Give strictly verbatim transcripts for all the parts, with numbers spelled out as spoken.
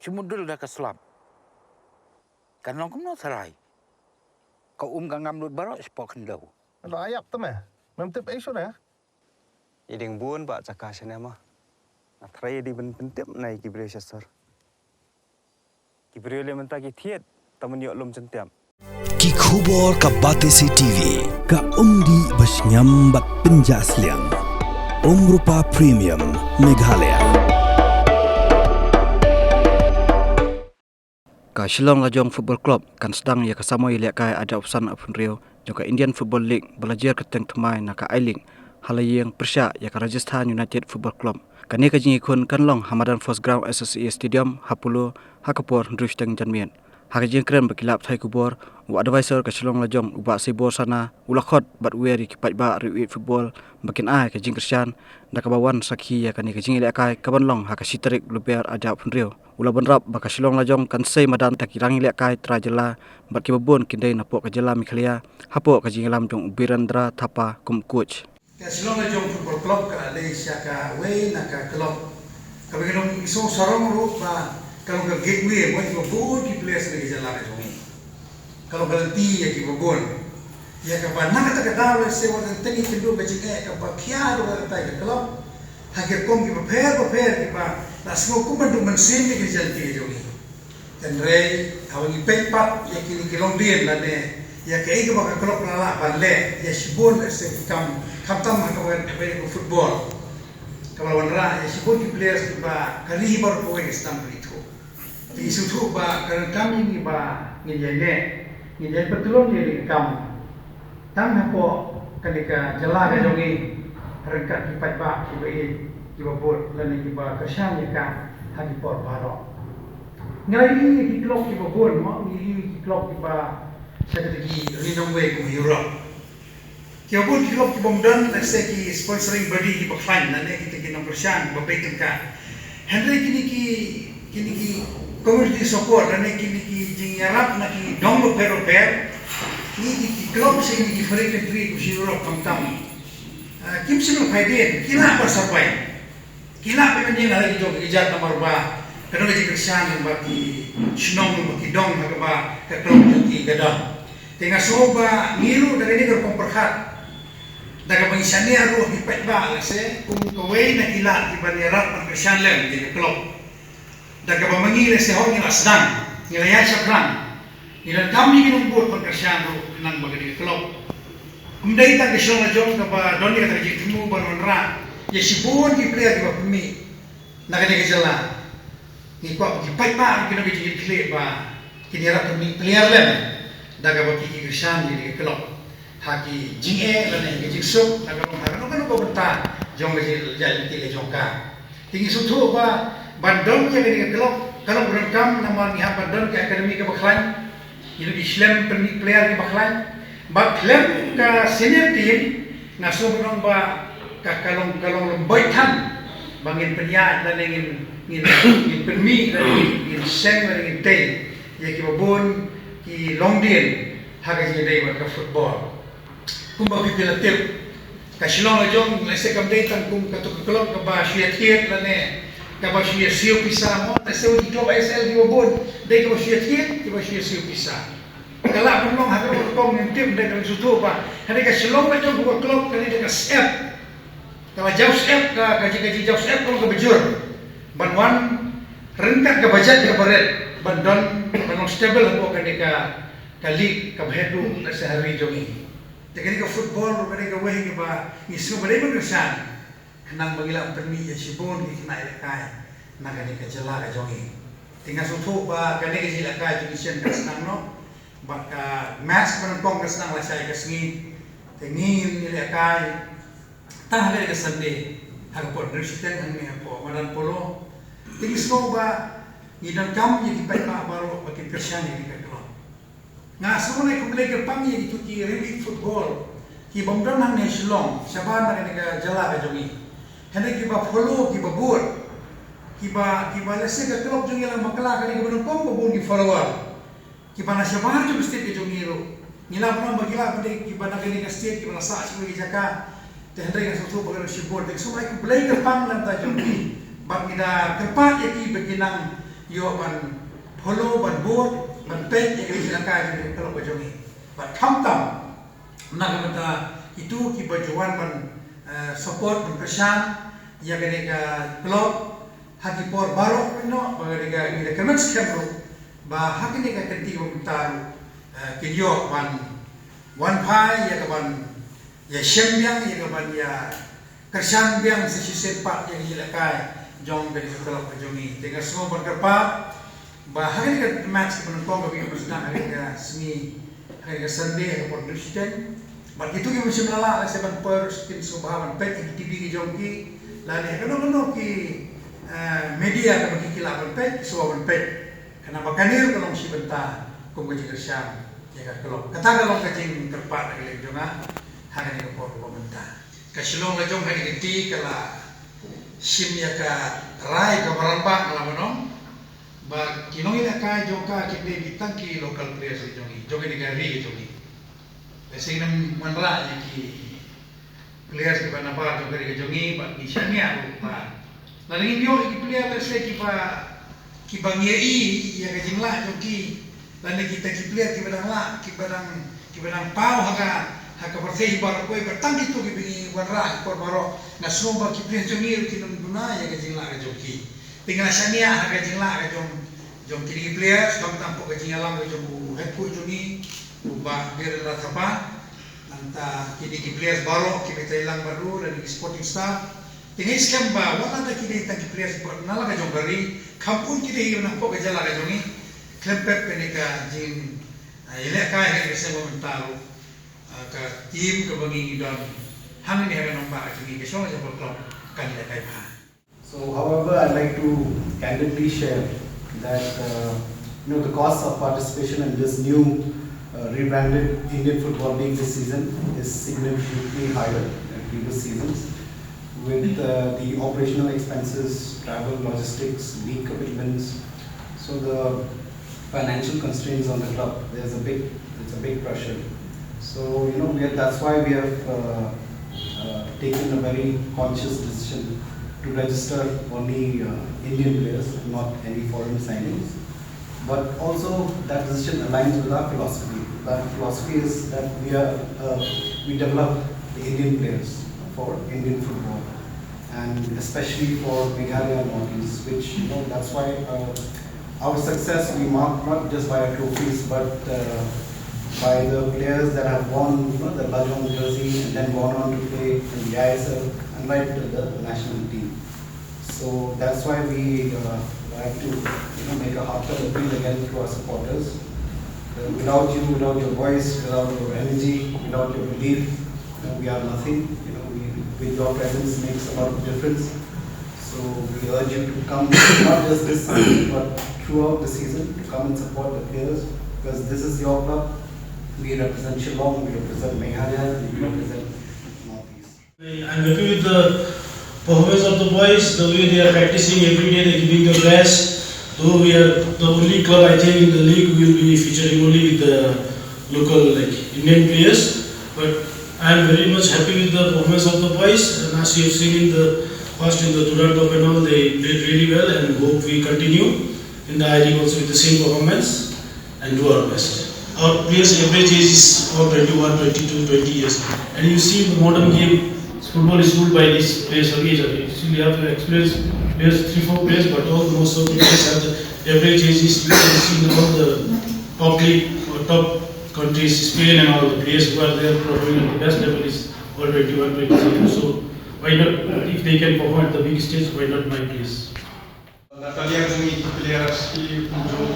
Te mut dul da ka slap. Kan long kumno tharai. Ka um ka ngam lut baroh shapoh khyndew. Lo ayap te me. Mem tip ai shuh na. I ding bun ba jaka shane ma. Nga tharai i ding ban pyntip na i ki briew sha sor. Ki briew le mynta ki thied ta man ïoh lum jyntiap. Ki khubor ka Batesi T V, ka umdih ba shngiam bad pynjah sliang. Umrupa Premium, Meghalaya. Ka Shillong Lajong Football Club kan sdang ïa ka samoi ïalehkai arhajar arphew san arphew hynriew jong ka Indian Football League ba la jer kyrteng thymmai na ka I-League ha la ïing pyrshah ïa ka Rajasthan United Football Club. Kane ka jingïakhun kan long ha madan First Ground S S A Stadium ha Polo ha ka por hynriew shiteng janmiet. Ha ka jingkren bad ki lad pathai khubor, u advisor ka Shillong Lajong u Bah Seibor Sana u la khot bad wer ïa ki paidbah riewieid football ba kin ai ka jingkyrshan da kaba wan sakhi ïa kane ka jingïalehkai kaban long ha ka shi tarik Lber arhajar arphew hynriew. U la bynrap ba ka Shillong Lajong kan sei madan da ki rangïalehkai tra jylla bad kiba bun kin dei napoh ka jylla Meghalaya hapoh ka jingïalam jong u Birendra Thapa kum u coach. Ka Shillong Lajong Football Club ka la dei sha kawei na ka club kaba ki long ki song sarong ruh ba ka long ka gateway mo kiba bun ki players na ka jylla ka jong ngi. Ka long ka lynti ïa kiba bun. Ïa kaba na kata ka daw lehse wat tang ïakynduh ka jingeh kaba khia ruh ka lynti ka club. Ha ki rukom kiba pher ba pher kiba la sngew kum ban duh mynsiem ïa ka jylla ka jong ngi. Hynrei haba ngi peit pat ïa kine ki longdien lane ïa kaei kaba ka club ka la lah ban leh ïa shibun lehse ki kam khamtam ha kaba ngi peit ïa ka football. Kaba la wanrah ïa shibun ki players kiba ka ri baroh kawei ka sdang ka ri thuh. Te ngi sngewthuh ba ka donkam ïa ngi ba ngin ïaineh, ngin ïai pyntylun ïa ka kam. Tang hapoh kane ka jylla ka jong ngi ryngkat ki paidbah kiba ïeit kiba bud lane kiba kyrshan ïa ka ha ki por baroh. Nga la ïohi ïa ki club kiba bun mo, nga la ïohi ïa ki club kiba sha kata ki ri nongwei kum Europe. Kiba bun ki club kibym don lehse ki sponsoring body kiba khlaiñ lane kita ki nongkyrshan ba pei tyngka. Hynrei kine ki, kine ki community support lane kine ki jingïarap na ki dong bapher bapher, kine ki, ki club sha kine ki foreign country kum sha Europe khamtam. Ah, kim shym la phaidien, ki lah ban survive. Ki lah ban ïeng ha la ki jong ki kjat namar ba ka dong ka jingkyrshan ba ki shnong ba ki dong ha kaba ka club jong ki ka don. Te nga sngew ba ngi ruh da kane ka rukom pyrkhat, da kaba ngi shaniah ruh ngi paidbah lehse kum kawei na ki lad kiban ïarap ban kyrshan lem ïa ka club. Da kaba ma ngi lehse hooid ngi la sdang, ngi la ïaid shaphrang, ngi la kam ïa ki nongbud ban kyrshan ruh khnang ba kane ka club kam dei tang ka Shillong Lajong kaba don ïa kata ka jingthmu ban wanrah ïa shibun ki player kiba pynmih na kane ka jylla. Ngi kwah ba ki paidbah ki don ka jingkitkhlieh ba kin ïarap pynmih player lem da kaba ki, ki kyrshan ïa kane ka club ha ki jingeh lane ha ki jingsuk, na ka long ha kano kano ka bynta jong ka jingïaid lynti ka jong ka. Te ngi sngewthuh ba ban don ïa kane ka club ka long ba donkam namar ngi hap ban don ka academy kaba khlaiñ, ngi dei ki shlem pynmih player kiba khlaiñ. Bad khlem ka senior team nga sngew ba ka, ka long, ka long lem beit than ba ngin pynïaid lane ngin, ngin, ngin pynmih lane ngin, ngin seng lane ngin tei ïa kiba bun ki longdien ha ka jingïadei bad ka football. Kumba phi, phi la tip, ka Shillong Lajong lehse kam dei tang kum kato ka club kaba shu ïathied lane kaba shu ïasiew pisa mo, lehse ki club I S L kiba bun dei kaba shu ïathied, kiba shu ïasiew pisa. Ka lah ban long ha kano ka rukom ngim tip, hynrei ka sngewthuh ba hynrei ka Shillong Lajong Football Club ka dei ka syep, ka la jaw syep, ka, ka jing, ka jingjaw syep ka long kaba jur ban wan ryngkat ka bajet kaba rit ban don, ban long stable hapoh kane ka, ka league kaba haduh lehse ha ri jong ngi. Te kane ka football ruh ka dei kawei kaba ngi sngew ba dei ban kyrshan khnang ba ngi lah pynmih ïa shibun ki khynnah ïalehkai na kane ka jylla ka jong ngi. Te nga sngewthuh ba kane ka jingïalehkai jong ngi shen ka sdang noh bad ka match kaba nyngkong ka sdang lashai ka sngi. Te ngin ïalehkai tang ha kane ka Sunday ha ka por hynriew shiteng hangne hapoh madan Polo. Te ngi sngew ba ngi donkam ïa ki paidbah baroh ba kin kyrshan ïa kane ka club. Nga sngewbha ban ai khublei kyrpang ïa kito ki riewieid football kibym don hangne ha Shillong shabar na kane ka jylla ka jong ngi. Hynrei kiba follow, kiba bud, kiba, kiba lehse ka club jong ngi la bakla kane kaba nyngkong ba bun ki follower. Kiba na shabar jong ka state ka jong ngi ruh. Ngi lah ban ong ba ki lah ban dei kiba na kane ka state kiba la sah sha kawei ka jaka. Te hynrei nga sngewthuh ba ka dang shibun. Te nga sngewbha ban ai khublei kyrpang na ka bynta jong ki. Bad ngi da kyrpad ïa ki ba kin nang ïoh ban follow, ban bud, ban peit ïa ka jingïalehkai jong ka club ka jong ngi. Bad khamtam na ka bynta kito kiba ju wan ban, eh, support, ban kyrshan ïa kane ka club ha ki por baroh, pynban ba kane ka, ngi da kyrmen skhem ruh ba ha kane ka kynti kaba mynta ruh, eh, kin ïoh ban wan phai ïa ka ban ïa shem biang, ïa ka ban ïa kyrshan biang sa shisien pat ïa ka jingïalehkai jong ka club ka jong ngi. Te nga sngew ban kyrpad ba ha kane ka match kaba nyngkong kaba ngi ïoh ban sdang ha kane ka sngi, ha kane ka Sunday, ha ka por khyndai shiteng. Bad kito kiba shim la lah, lehse ban poi ruh kin sngewbha ban peit ha ki T V ki jong ki, lane ha kano kano ki, eh, media kaba ki, ki lah ban peit, ki sngewbha ban peit. Kane ba kane ruh ka long shi bynta kum ka jingkyrshan ïa ka club. Kata ka long ka jingkyrpad na ka liang jong nga ha kane ka por kaba mynta. Ka Shillong la jong ha kane ka kynti ka la shim ïa ka rai kaba rangbah, nga la ban ong ba ki nongïalehkai jong ka kim dei tang ki local players jong ngi, jong kane ka ri ka jong ngi. Lehse ngin ym wanrah ïa ki players kiba nabar jong ka ri ka jong ngi, bad ngi shaniah ruh ba lada ngin ïoh ïa ki player lehse kiba, kiba ngi ïohi ïa ka jinglah jong ki, lane kita ki player kiba dang lah, kiba dang, kiba dang paw ha ka, ha ka pyrthei baroh kawei, bad tang kito kiba ngi wanrah ha ki por baroh, nga sngew ba ki player jong ngi ruh kin ym duna ïa ka jinglah ka jong ki. Te nga shaniah ha ka jinglah ka jong, jong kine ki players, khamtam hapoh ka jingïalam ka jong u head coach jong ngi, u Bah Biren Rathapa. Nangta kine ki players baroh kiba trei lang bad u, lane ki supporting staff. Te nga ngeit skhem ba wat la da ki dei tang ki players ba na la ka jong ka ri, khamtam ki dei na hapoh ka jylla ka jong ngi. Khlem pep kane ka jing, ah, ïalehkai ha kane ka sien ba mynta ruh, ah, ka team kaba ngi ngi don hangne ha ka nongbah ka jong ngi ka Shillong Football Club kan ïalehkai bha. So, however, I'd like to candidly share that, uh, you know, the cost of participation in this new, uh, rebranded Indian Football League this season is significantly higher than previous seasons, with, uh, the operational expenses, travel, logistics, league commitments. So the financial constraints on the club, there's a big, it's a big pressure. So, you know, we are, that's why we have, uh, uh, taken a very conscious decision to register only, uh, Indian players, not any foreign signings. But also that decision aligns with our philosophy. That philosophy is that we are, uh, we develop the Indian players for Indian football, and especially for Meghalaya Northeast, which, you know, that's why, uh, our success we mark not just by our trophies, but, uh, by the players that have worn, you know, the La Jong jersey and then gone on to play in the I S L and right to the national team. So that's why we, uh, like to, you know, make a heartfelt appeal again to our supporters. Uh, without you, without your voice, without your energy, without your belief, you know, we are nothing. You know, we, with your presence makes a lot of difference. So we urge you to come, not just this season, but throughout the season, to come and support the players, because this is your club. We represent Shillong, we represent Meghalaya, we represent Northeast. I'm happy with the performance of the boys, the way they are practicing every day, they're giving their best. Though we are the only club, I think, in the league who will be featuring only with the local, like, Indian players. But I'm very much happy with the performance of the boys, and as you have seen in the past, in the Durand Cup and all, they played really well, and hope we continue in the I-League also with the same performance and do our best. Our players' average age is all twenty-one, twenty-two, twenty years. And you see, in the modern game, football is ruled by these players' young age. You see, we have experienced players, three, four players, but all, most of the players have the average age is, you can see, in all the top league or top countries, Spain and all, the players who are there performing at the best level is all twenty-one, twenty-two. So why not, if they can perform at the big stage, why not my players? Na ka liang jong ngi ki players ki kumjuh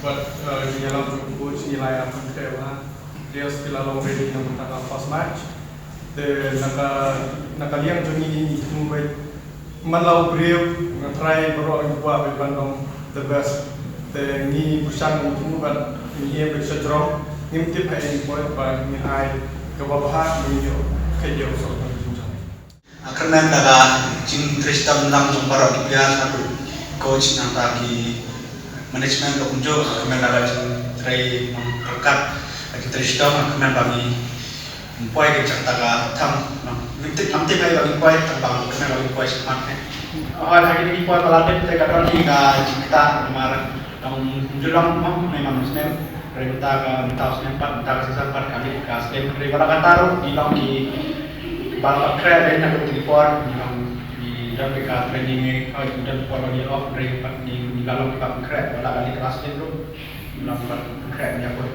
bad, eh, jingïalam jong u coach, ngi la ïa pyntrei ba players ki la long ready na ka bynta ka first match. Te na ka, na ka liang jong ngi, ngi thmu ba man la u briew, nga try baroh ngi kwah ba ban long the best. Te ngi pyrshang, ngi thmu bad ngi ïa ba sha jrong, ngim tip ha ïa ngi poi ba ngin ai kaba bha, ngi ïoh ka ïoh so ka jong. Nga kyrmen da ka jingtrei shitom lang jong baroh ki player, na ka coach nangta ki management ka kumjuh. Nga kyrmen da ka jingtrei nongpyrkhat, da ki trei shitom. Nga kyrmen ba ngim poi ka jaka, tang ngim tip, ngim tip ba ngim poi, tang ba nga kyrmen ba ngim poi shakhmat ne. Hooid, ha kine ki por ba la dep te ka don hi ka jingktah namar tang ju long mo ne man snem. Hynrei mynta ka, mynta u snem pat, mynta ka season pat ka dei ka snem, hynrei wat la katta ruh ngi long kiba la pynkhreh beit ha kine ki por. Ngi long, ngi don beit ka training, eh, hooid, ngi don por ba ngi off, hynrei pat ngi, ngi la long kiba pynkhreh wat la ka dei ka last game ruh. Ngi long kiba pynkhreh ïa ka.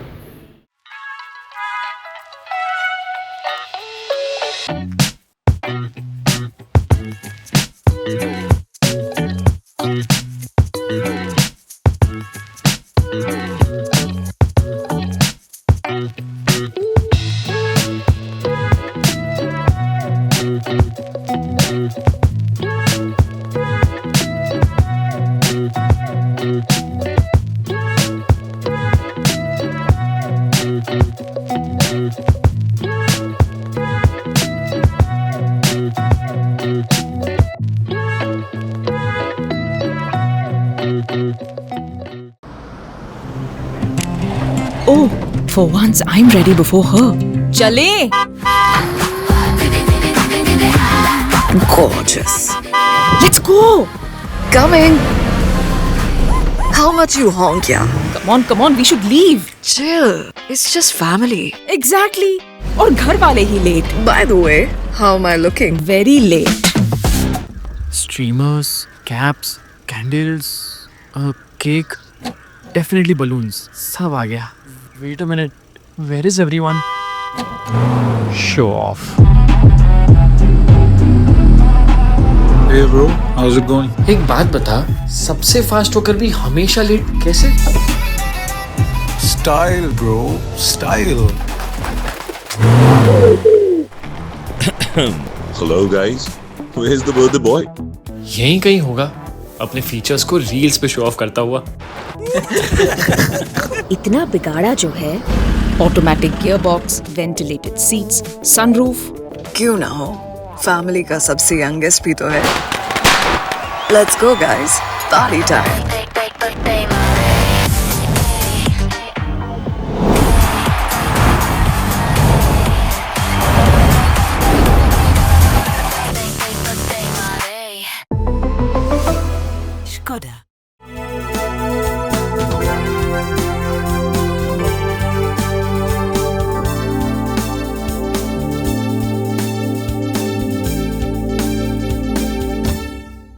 Oh, for once I'm ready before her. चले। Gorgeous. Let's go. Coming. How much you honk, yeah? Come on, come on, we should leave. Chill. It's just family. Exactly. और घर वाले ही late. By the way, how am I looking? Very late. Streamers, caps, candles, a cake, definitely balloons. सब आ गया. Wait a minute. Where is everyone? Show off. Hey bro, how's it going? एक बात बता, सबसे फास्ट होकर भी हमेशा लेट कैसे? Style, bro, style. Hello guys, where's the birthday boy? यहीं कहीं होगा, अपने फीचर्स को रील्स पे शो ऑफ करता हुआ. इतना बिगाड़ा जो है. Automatic gearbox, ventilated seats, sunroof. क्यों ना हो, फैमिली का सबसे यंगेस्ट भी तो है. Let's go guys, party time.